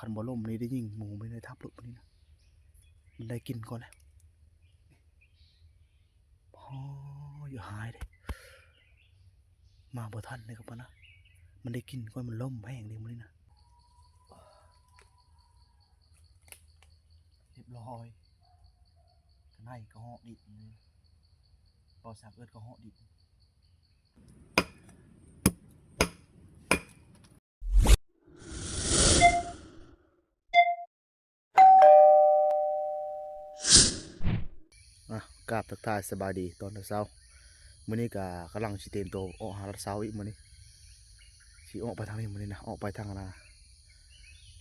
ມັນບໍ່ລົ້ມນີ້ ໄດ້ຍິງໝູມັນໄດ້ທັບລົດມື້ນີ້ນະ ມັນໄດ້ກິ່ນກ່ອນແລ້ວ. ໂອ້ຍ ຫາຍເດ້ ມາບໍ່ທັນເດ້ກັບມັນນະ ມັນໄດ້ກິ່ນກ່ອນ ມັນລົ້ມແຮງເດ້ມື້ນີ້ນະ. ຮຽບຮ້ອຍ ກະໄນກະເຫາະດິນ ບໍ່ສາກເອິດກະເຫາະດິນ. ອ່ະ ກາບທັກທາຍສະບາຍດີຕອນເຊົ້າໆ. ມື້ນີ້ກະກຳລັງຊິຕຽມໂຕອອກຫາລັດເຊົ້າອີກມື້ນີ້ ຊິອອກໄປທາງນີ້ມື້ນີ້ນະ ອອກໄປທາງອັນນາ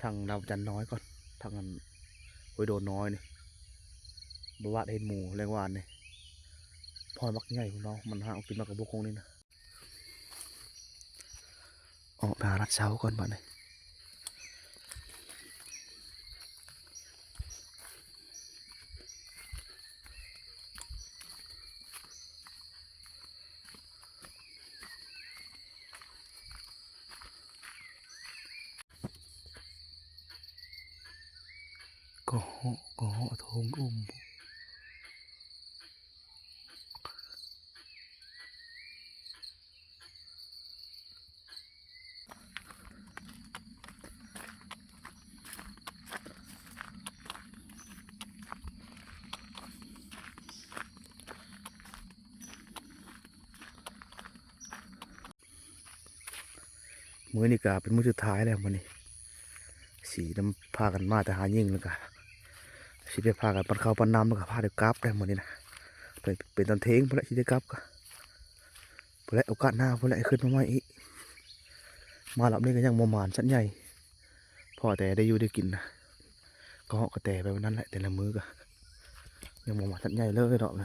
ທາງນາພະຈັນນ້ອຍກ່ອນ ທາງອັນຫ້ວຍໂດນນ້ອຍນີ້ ບໍ່ວາດເຫັນໝູແລງວານນີ້ ພອຍບັກໃຫຍ່ພຸ້ນເນາະ ມັນຫາກິນໝາກກະບົກຂອງນີ້ນະ. ອອກໄປຫາລັດເຊົ້າກ່ອນບາດນີ້. ກະເຫາະ ກະເຫາະ ໂຖງອຸ້ມ. ມື້ນີ້ກະເປັນມື້ສຸດທ້າຍແລ້ວ ມື້ນີ້ຊິນຳພາກັນມາແຕ່ຫາຍິງ ແລ້ວກະຊິໄດ້ພາກັນປັນເຂົ້າປັນນ້ຳ ແລ້ວກະພາກັນກັບແລ້ວມື້ນີ້ນະ. ເປັນ ເປັນຕອນເທີ່ຍງພຸ້ນແຫຼະ ຊິໄດ້ກັບກະ ພຸ້ນແຫຼະ ໂອກາດໜ້າພຸ້ນແຫຼະ ໃຫ້ຂຶ້ນມາໃໝ່ອີກ. ມາລອບນີ້ກະຍັງບໍ່ໝານສັດໃຫຍ່ ພໍແຕ່ໄດ້ຢູ່ໄດ້ກິນນະ ກະເຫາະກະແຕໄປແບບນັ້ນແຫຼະ ແຕ່ລະມື້ກະຍັງບໍ່ໝານສັດໃຫຍ່ເລີຍດອກ.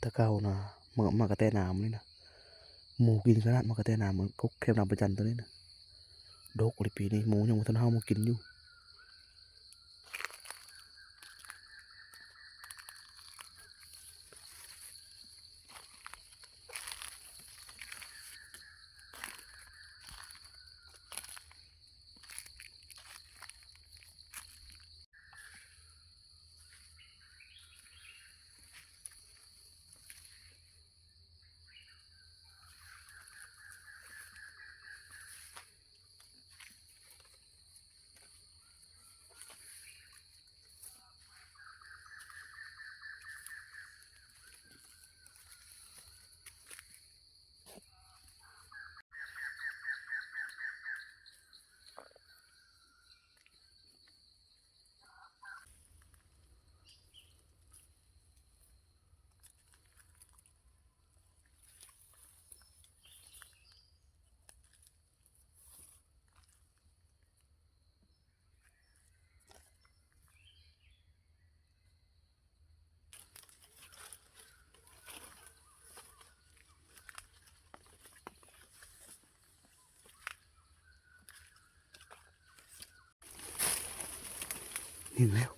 ແຕ່ເກົ່ານະ ໝາກ ໝາກກະແຕໜາມນີ້ນະ ໝູກິນຂະໜາດໝາກກະແຕໜາມ ພວກແຄມນາພະຈັນໂຕນີ້ນະ ດົກເລີຍ. ປີນີ້ໝູຍັງບໍ່ທັນເຮົາມາກິນຢູ່. ຍິງແລ້ວ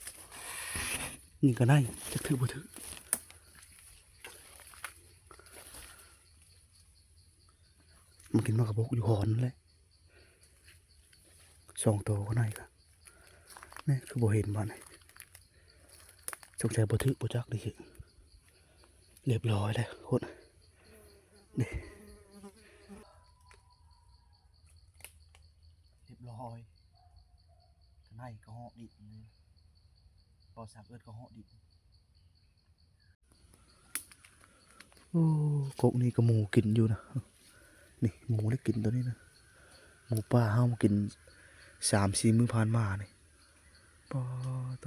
ຍິງກະໄນ ຈັກຖືກບໍ່ຖືກ. ມັນກິນໝາກກະບົກຢູ່ຫອນນັ້ນແຫຼະ ສອງໂຕກະໄນກະ ນີ້ຄືບໍ່ເຫັນບາດນີ້ ສົງໄສບໍ່ຖືກບໍ່ຈັກເດ້. ຮຽບຮ້ອຍແລ້ວພຸ້ນ ນີ້ ກະເຫາະດິນ ເວົ້າສາກເອີ້ນກະເຫາະດິນ. ໂອ້ ກົກນີ້ກະໝູກິນຢູ່ນະ. ນີ້ໝູໄດ້ກິນໂຕນີ້ນະ. ໝູປ່າເຮົາມາກິນສາມສີ່ມື້ຜ່ານມານີ້. ປາໂຕ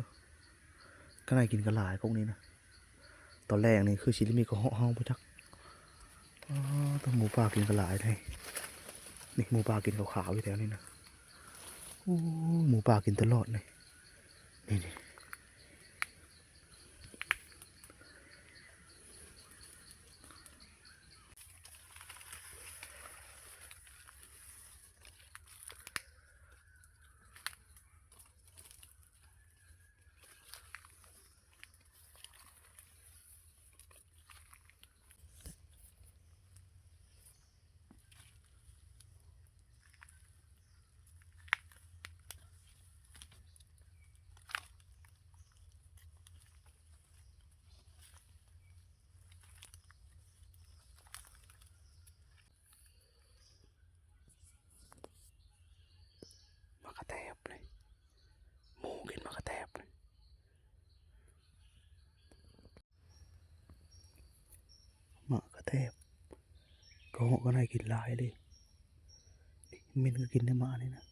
ກະໄດ້ກິນກະຫຼາຍກົກນີ້ນະ. ຕອນແລງນີ້ຄືຊິໄດ້ມີກະເຫາະເຮົາບໍ່ຈັກ. ປາໂຕ ໝູປ່າກິນກະຫຼາຍແທ້. ນີ້ໝູປ່າກິນຂາວໆຢູ່ແຖວນີ້ນະ. ໂອ້ ໝູປ່າກິນຕະຫຼອດນີ້. ນີ້ໆ. ໝາກກະແຕບເລີຍ ໝູກິນໝາກກະແຕບເລີຍ. ໝາກກະແຕບ ກະເຫາະກະໄດ້ກິນຫຼາຍເລີຍ. ເມັນກະກິນໄດ້ໝານີ້ນະ.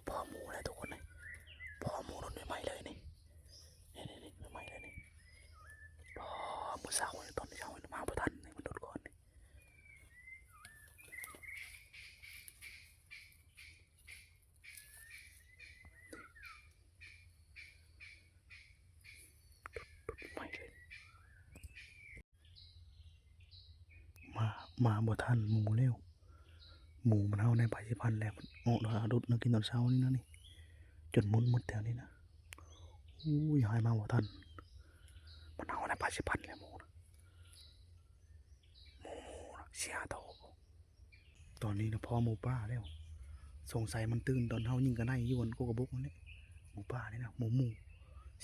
ພໍໝູແລ້ວທຸກຄົນເອີຍ ພໍໝູລຸ້ນໃໝ່ໆເລີຍນີ້ ນີ້ໆໆ ໃໝ່ໆເລີຍນີ້. ພໍມື້ເຊົ້າ ຕອນເຊົ້າມາບໍ່ທັນ ມັນຫຼຸດກ່ອນນີ້. ມາ ມາບໍ່ທັນໝູແລ້ວ ໝູມັນເຫົ່າໃນປາຊິພັນແລ້ວ ມັນອອກມາດຸດແນວກິນຕອນເຊົ້ານີ້ນະນີ້ ຈົນໝົດໝົດແຖວນີ້ນະ. ໂອ້ຍ ຫາຍມາບໍ່ທັນ ມັນເຫົ່າໃນປາຊິພັນແລ້ວໝູນະ ໝູ ໝູນະ ສີ່ຫ້າໂຕ. ຕອນນີ້ນະພໍໝູປ່າແລ້ວ ສົງໄສມັນຕື່ນຕອນເຮົາຍິງກະໄນຢູ່ອັນກົກກະບົກຫັ້ນແຫຼະ ໝູປ່ານີ້ນະ ໝູ ໝູ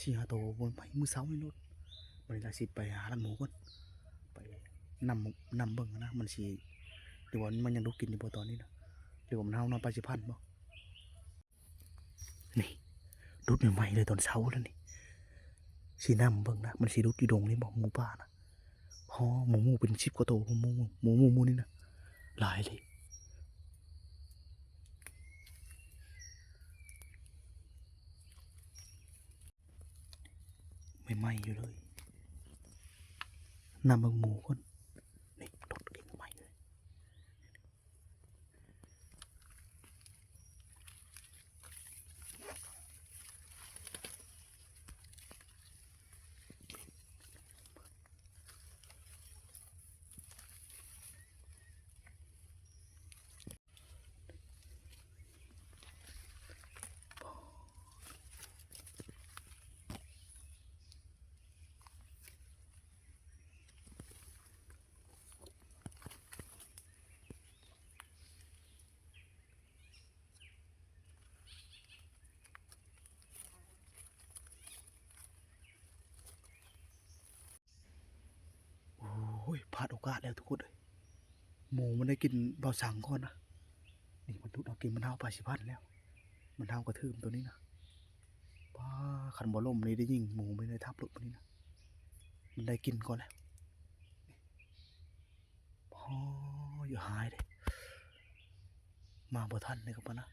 ສີ່ຫ້າໂຕ ມື້ເຊົ້ານີ້ໂລດ. ບາດນີ້ລະຊິໄປຫາລັກໝູກ່ອນ ໄປນຳ ນຳເບິ່ງນະ ມັນຊິ ຫຼືວ່າມັນຍັງດຸດກິນຢູ່ບໍ່ຕອນນີ້ນະ ຫຼືວ່າມັນເຫົ່ານອນປາຊິພັນບໍ່. ນີ້ ດຸດໃໝ່ໆເລີຍຕອນເຊົ້າແລ້ວນີ້ ຊິນຳເບິ່ງນະ ມັນຊິດຸດຢູ່ດົງນີ້ບໍ່ ໝູປ່ານະ. ໂອ້ ໝູ ໝູເປັນສິບກວ່າໂຕ ໝູ ໝູ ໝູນີ້ນະ ຫຼາຍເລີຍ ໃໝ່ໆຢູ່ເລີຍ. ນຳເບິ່ງໝູກ່ອນ ນີ້ ດຸດກິນໃໝ່ເລີຍ. ໂອ້ຍ ພາດໂອກາດແລ້ວທຸກຄົນເອີຍ ໝູມັນໄດ້ກິນເບົາສັງກ່ອນນະ. ນີ້ມັນດຸດເອົາກິນ ມັນເຫົ່າປາຊິພັນແລ້ວ ມັນເຫົ່າກະເທີມໂຕນີ້ນະ. ປາ ຄັນບໍ່ລົ້ມນີ້ໄດ້ຍິງໝູມັນໄດ້ທັບລົດມື້ນີ້ນະ ມັນໄດ້ກິນກ່ອນແລ້ວ. ໂອ້ຍ ຫາຍເດ້ ມາບໍ່ທັນເດ້ກັບມັນນະ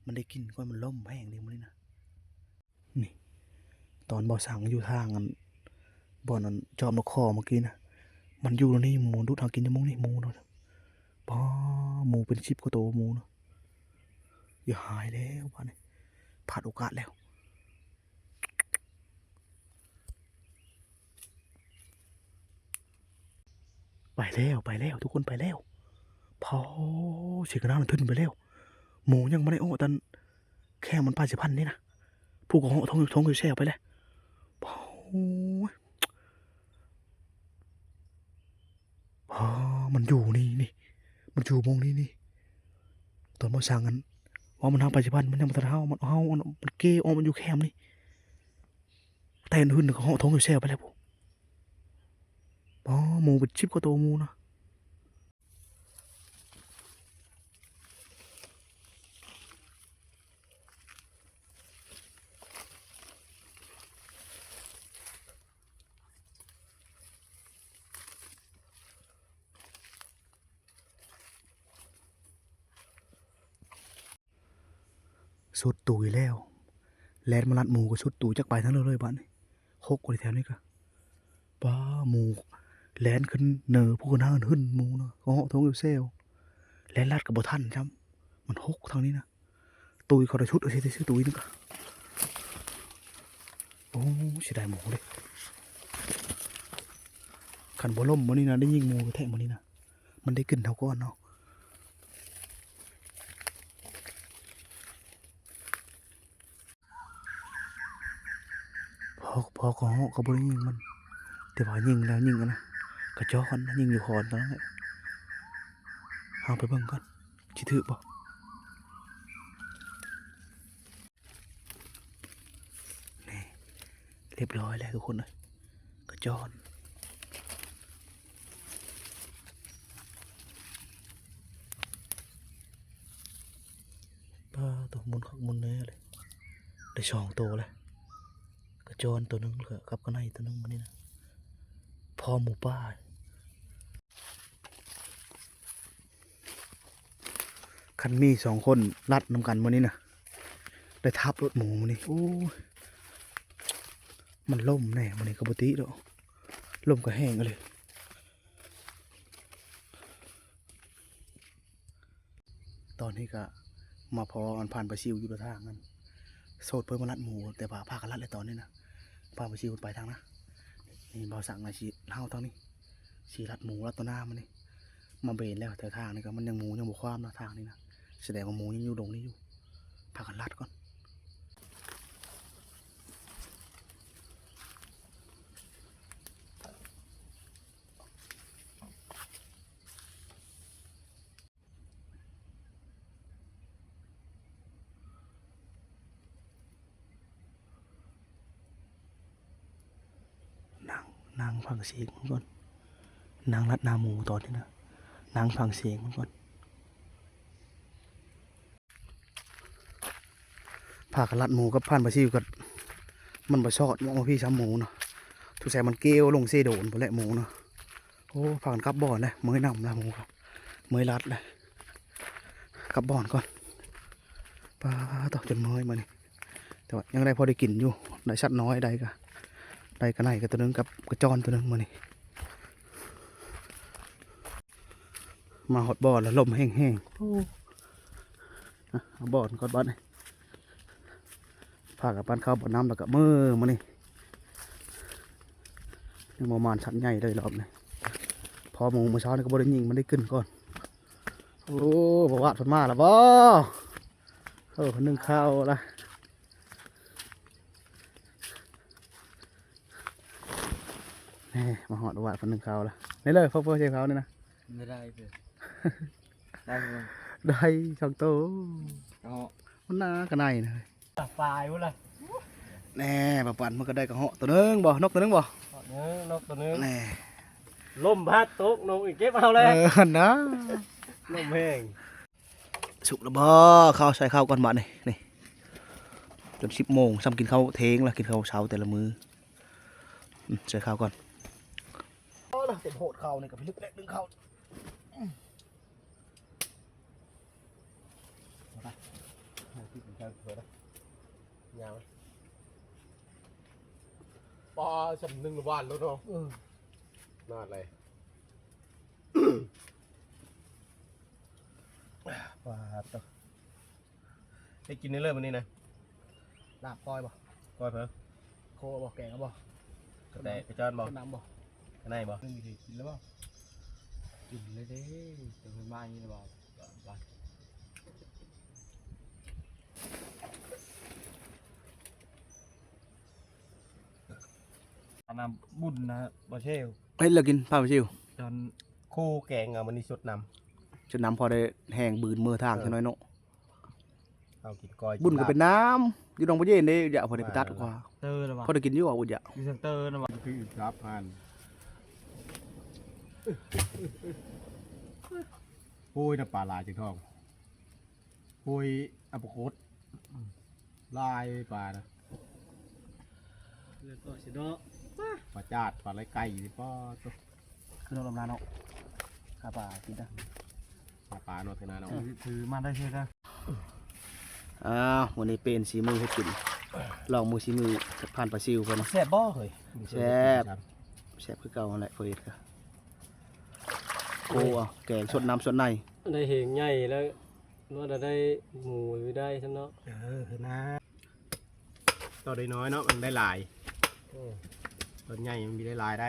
ມັນໄດ້ກິນກ່ອນ ມັນລົມແຮງເດ້ມື້ນີ້ນະ. ນີ້ ຕອນເບົາສັງຢູ່ທາງອັນ ບ່ອນອັນຈອມນະຄອນເມື່ອກີ້ນະ ມັນຢູ່ນີ້ ໝູດຸດຫາກິນຢູ່ໝ່ອງນີ້ ໝູນະ. ປາ ໝູເປັນສິບກວ່າໂຕ ໝູນະ. ຢ່າຫາຍແລ້ວບາດນີ້ ພາດໂອກາດແລ້ວ. ໄປແລ້ວ ໄປແລ້ວ ທຸກຄົນໄປແລ້ວ. ໂພ ສຽງກະນານມັນທຶນໄປແລ້ວ. ໝູຍັງບໍ່ໄດ້ເອາະຕານແຄມມັນປາຊິພັນນີ້ນະ. ຜູ້ກໍເຫາະທ້ອງ ທ້ອງຢູ່ແຊວໄປແລ້ວ. ໂອ້ຍ ອໍ ມັນຢູ່ນີ້ ນີ້ ມັນຢູ່ໝ່ອງນີ້ ນີ້. ຕອນມາສ້າງອັນ ວ່າມັນຫາປາຊິພັນ ມັນຍັງບໍ່ທັນເຫົາ ມັນເຫົາ ມັນເກອອກ ມັນຢູ່ແຄມນີ້. ແຕ່ນຫຶ້ນກໍເຫາະທ້ອງຢູ່ແຊວໄປແລ້ວພຸ້ນ. ອໍ ໝູເປັນສິບກວ່າໂຕໝູນະ. ສຸດຕູອີກແລ້ວ ແລ່ນມາລັດໝູກໍສຸດຕູ ຈັກໄປທາງໃດເລີຍບາດນີ້. ຫົກກວ່າແຖວນີ້ກະ ປ້າ ໝູແລ່ນຂຶ້ນເນີພູຂຶ້ນຫາຫຶ້ນໝູນະ ກໍເຫາະທົ່ງແຊວ ແລ່ນລັດກໍບໍ່ທັນຊ້ຳ ມັນຫົກທາງນີ້ນະ. ຕຸ້ຍເຂົາໄດ້ຊຸດເອົາຊິ ໄດ້ຊື້ຕຸ້ຍນີ້ກະ ໂອ້ ເສຍດາຍໝູເດ້. ຄັນບໍ່ລົ້ມມື້ນີ້ນະ ໄດ້ຍິງໝູແທ້ມື້ນີ້ນະ ມັນໄດ້ກິ່ນເຮົາກ່ອນເນາະ. ພໍ ພໍກໍເຫາະກໍບໍ່ໄດ້ຍິງມັນ ແຕ່ວ່າຍິງແລ້ວຍິງອັນນະ ກະຈອນນະ ຍິງຢູ່ຄອນຕອນນັ້ນແຫຼະ. ເຮົາໄປເບິ່ງກ່ອນ ຊິຖືກບໍ່? ນີ້ ຮຽບຮ້ອຍແລ້ວທຸກຄົນເອີຍ ກະຈອນ. ປ້າໂຕ ໝູນຄັກໝູນແນ່ເລີຍ ໄດ້ສອງໂຕແລ້ວ ກະຈອນໂຕໜຶ່ງ ແລ້ວກະກັບກະໄນໂຕໜຶ່ງມື້ນີ້ນະ ພໍໝູປ່າ. ຄັນມີສອງຄົນລັດນຳກັນມື້ນີ້ນະ ໄດ້ທັບໂລດໝູມື້ນີ້. ໂອ້ຍ ມັນລົມແນ່ມື້ນີ້ ກໍບໍ່ຕິດອກ ລົມກໍແຮງອີ່ຫຼີ. ຕອນນີ້ກະມາພໍ້ອັນພານປາຊິວຢູ່ທາງນັ້ນ ໂສດເພິ່ນມາລັດໝູ ແຕ່ວ່າພາກັນລັດແລ້ວຕອນນີ້ນະ ພານປາຊິວເພິ່ນໄປທາງນະ. ນີ້ບ່າວສັກນະຊິເຮົາທາງນີ້ ຊິລັດໝູລັດໂຕໜ້າມານີ້ ມາເບນແລ້ວ ແຕ່ທາງນີ້ກະມັນຍັງ ໝູຍັງບໍ່ຄວາມນະ ທາງນີ້ນະ ສະແດງວ່າໝູຍັງຢູ່ດົງນີ້ຢູ່ ພາກັນລັດກ່ອນ. ນັ່ງ ນັ່ງຟັງສຽງມັນກ່ອນ ນັ່ງລັດໜ້າໝູຕອນນີ້ນະ ນັ່ງຟັງສຽງມັນກ່ອນ. ພາກັນລັດໝູກັບພານປາຊິວກໍ ມັນບໍ່ຊອດ ມອງມາພີ້ຊ້ຳໝູນະ ສົງໄສມັນເກວລົງເຊໂດນພຸ້ນແຫຼະໝູນະ. ໂອ້ ພາກັນກັບບ່ອນແລ້ວ ເມື່ອຍນຳແລ້ວໝູກໍ ເມື່ອຍລັດແລ້ວ ກັບບ່ອນກ່ອນ. ປ້າໂຕ ຈົນເມື່ອຍມື້ນີ້ ແຕ່ວ່າຍັງໄດ້ພໍໄດ້ກິນຢູ່ ໄດ້ສັດນ້ອຍ ໄດ້ກະ ໄດ້ກະໄນກະໂຕໜຶ່ງ ກັບກະຈອນໂຕໜຶ່ງມື້ນີ້. ມາຮອດບ່ອນແລ້ວ ລົມແຮງໆ ໂອ້ ອ່ະ ເອົາບ່ອນກ່ອນບາດນີ້ ພາກັນປັ້ນເຂົ້າປັ້ນນ້ຳ ແລ້ວກະມື້ມື້ນີ້ ຍັງບໍ່ມານສັດໃຫຍ່ເລີຍລອບນີ້. ພໍໝູມື້ເຊົ້ານີ້ກໍບໍ່ໄດ້ຍິງ ມັນໄດ້ກິ່ນກ່ອນ. ໂອ້ ບ່າວວາດເພິ່ນມາແລ້ວບໍ່? ເອີ ເພິ່ນໜຶ້ງເຂົ້າລະ. ນີ້ ມາຮອດວັດເພິ່ນໜຶ້ງເຂົ້າລະ ນີ້ເລີຍ ເພິ່ນເຮັດເຂົ້ານີ້ນະ ໄດ້ເດີ ໄດ້ບໍ່? ໄດ້ສອງໂຕ ເນາະ ມັນໜາກະໄນນະ ຕາຍພຸ້ນລະ. ແນ່ ປາປັນມັນກໍໄດ້ກະເຫາະໂຕໜຶ່ງບໍ່ ນົກໂຕໜຶ່ງບໍ່? ເຫາະໜຶ່ງ ນົກໂຕໜຶ່ງ ແນ່ ລົມພັດຕົກ ນົກອີກເກັບເອົາແລ້ວ ເອີ ຫັ້ນນະ ລົມແຮງ. ສຸກແລ້ວບໍ່? ເຂົ້າ ໃສ່ເຂົ້າກ່ອນບາດນີ້ ນີ້ ຈົນສິບໂມງ ຊ້ຳກິນເຂົ້າເທີ່ຍງລະ ກິນເຂົ້າເຊົ້າແຕ່ລະມື້. ອືມ ໃສ່ເຂົ້າກ່ອນ. ໂອ້ ເຕັມໂຫດເຂົ້ານີ້ກໍພິລຶກແຫຼະ ດຶງເຂົ້າ. ອືມ ເອົາໄປ ເອົາໄປ ເອົາໄປ ຍາວ ປາ ຊ້ຳໜຶ່ງລະຫວານໂລດເນາະ. ເອີ ນານເລີຍ. ປາດໂຕ ເ ໄດ້ກິນເລີຍມື້ນີ້ນະ. ລາບກ້ອຍບໍ່? ກ້ອຍເພີ? ໂຄບໍ່? ແກງເອົາບໍ່? ກະແຕກະຈອນບໍ່? ນ້ຳບໍ່? ກະໄນບໍ່? ກິນແລ້ວບໍ່? ກິນແລ້ວເດ້. ເພິ່ນມານີ້ແລ້ວບໍ່? ອັນນັ້ນບຸນນະ ບໍ່ເຊວ. ເຮັດແລ້ວກິນ ພາໄປຊິວ. ຕອນໂຄແກງ ເອົາມື້ນີ້ຊົດນ້ຳ ຊົດນ້ຳ ພໍໄດ້ແຮງບືນເມືອທາງ ເອີ ຈັກໜ້ອຍເນາະ. ເຮົາກິນກ້ອຍ ບຸນກໍເປັນນ້ຳ ຢູ່ໜອງປະເຢນເດ້. ຢາກ ພໍໄດ້ໄປຕັດກວ່າ ເຕີລະວ່າ ພໍໄດ້ກິນຢູ່ວ່າ ອຸດຢາກ ຢູ່ເທິງເຕີລະວ່າ. ຄືກັບຫັ້ນ. ໂອ້ຍ ນ້ຳປາຫຼາຍຈັງທ້ອງ. ໂອ້ຍ ອັບປະກົດ ອືມ ຫຼາຍປານະ. ເລືອດອອກຊິເນາະ. ປາຈາດ ປາໄລໄກ່ນີ້ ປາໂຕ. ຄືນອກລຳນາເນາະ ຫາປາກິນນະ ຫາປາເນາະ ເທິງນາເນາະ. ຖື ຖືມາໄດ້ເທື່ອ. ອ້າວ ມື້ນີ້ປ່ຽນສີມືເຮັດກິນ ລອງມືສີມືຜ່ານປາຊິວເພິ່ນ. ແຊບບໍ່ເຮີ້ຍ? ແຊບ ແຊບຄືເກົ່າຫັ້ນແຫຼະ ເພິ່ນເຮັດກະ. ໂອ້ ເອົາແກງຊົດນ້ຳຊົດໃນ ໄດ້ເຮງໃຫຍ່ແລ້ວ. ວ່າໄດ້ໝູຢູ່ໄດ້ຊັ້ນເນາະ. ເອີ ຄືນະ ຕອນນ້ອຍໆເນາະ ມັນໄດ້ຫຼາຍ. ໂອ້ ຕອນໃຫຍ່ມັນມີໄດ້ຫຼາຍໄດ໋.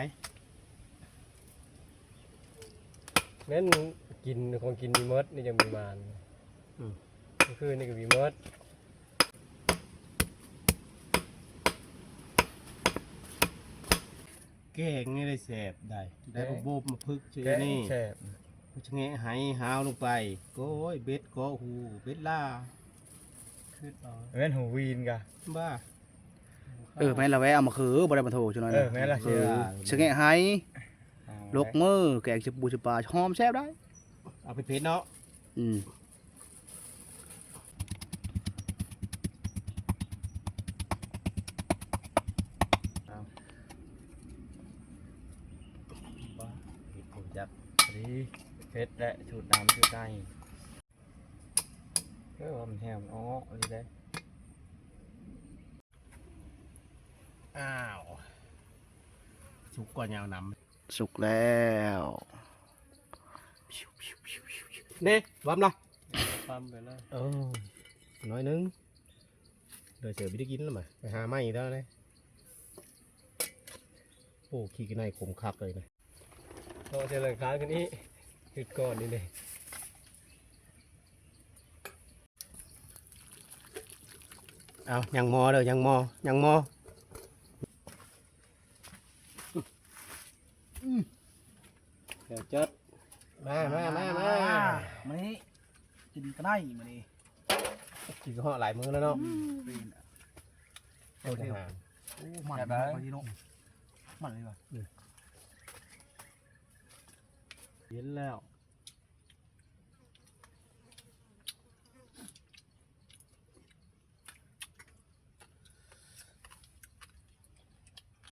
ແມ່ນກິນ ຂອງກິນມີໝົດນີ້ຈັ່ງມີມານ. ອືມ ຄືນນີ້ກໍມີໝົດ. ແກງນີ້ໄດ້ແຊບໄດ໋ ໄດ້ ໄດ້ ໂບກໝາກຜຶກຊື່ນີ້ ແກງແຊບ. ຊະແງະໄຫຫາວລົງໄປ ໂອ້ຍ ເບັດເກາະຫູ ເບັດລາ ຄືເອົາ ແມ່ນຫູວີນກະ ບ້າ. ເອີ ແມ່ນລະແວະເອົາມາຄື ບໍ່ໄດ້ມາໂທຈັກໜ້ອຍ. ເອີ ນະ ແມ່ນລະ ເອີ ຊະແງະໄຫ ເອົາ ຫຼົກມື ແກງຊິປູຊິປາ ຫອມແຊບໄດ໋. ເອົາເຜັດໆເນາະ. ອືມ ເອົາ ເຮັດຜົມຈັກ ພໍດີເຜັດແຫຼະ ສູດນ້ຳສູດໃນ. ເອີ ວ່າມັນແຮງ ມັນເອາະໆ ອີ່ຫຼີເດ້. ອ້າວ ສຸກກ່ອນຍາວນຳ. ສຸກແລ້ວເດ້ ຫວາມລະ ຫວາມໄປເລີຍ. ເອີ ໜ້ອຍໜຶ່ງ ໂດຍເສີບໄດ້ກິນແລ້ວມາ ໄປຫາໃໝ່ອີກແລ້ວເດ້. ໂອ້ ຂີ້ກະໄນຂົມຄັກເລີຍນະ. ເນາະ ເທື່ອຫຼັງຄາຄືນີ້ ຄືກ່ອນນີ້ເດ້. ເອົາ ຍັງໝໍ້ເດີ ຍັງໝໍ້ ຍັງໝໍ້. ອືມ ແລ້ວຈັດ ມາ ມາ ມາ ມາ ມື້ນີ້ກິນກະໄນມື້ນີ້. ກິນກະເຫາະຫຼາຍມື້ແລ້ວເນາະ. ອືມ ເປັນ ເອົາອາຫານ. ໂອ້ ມັນ ແຊບຫຼາຍ ເນາະ ມັນເລີຍວ່າ. ອືມ ເຢັນແລ້ວ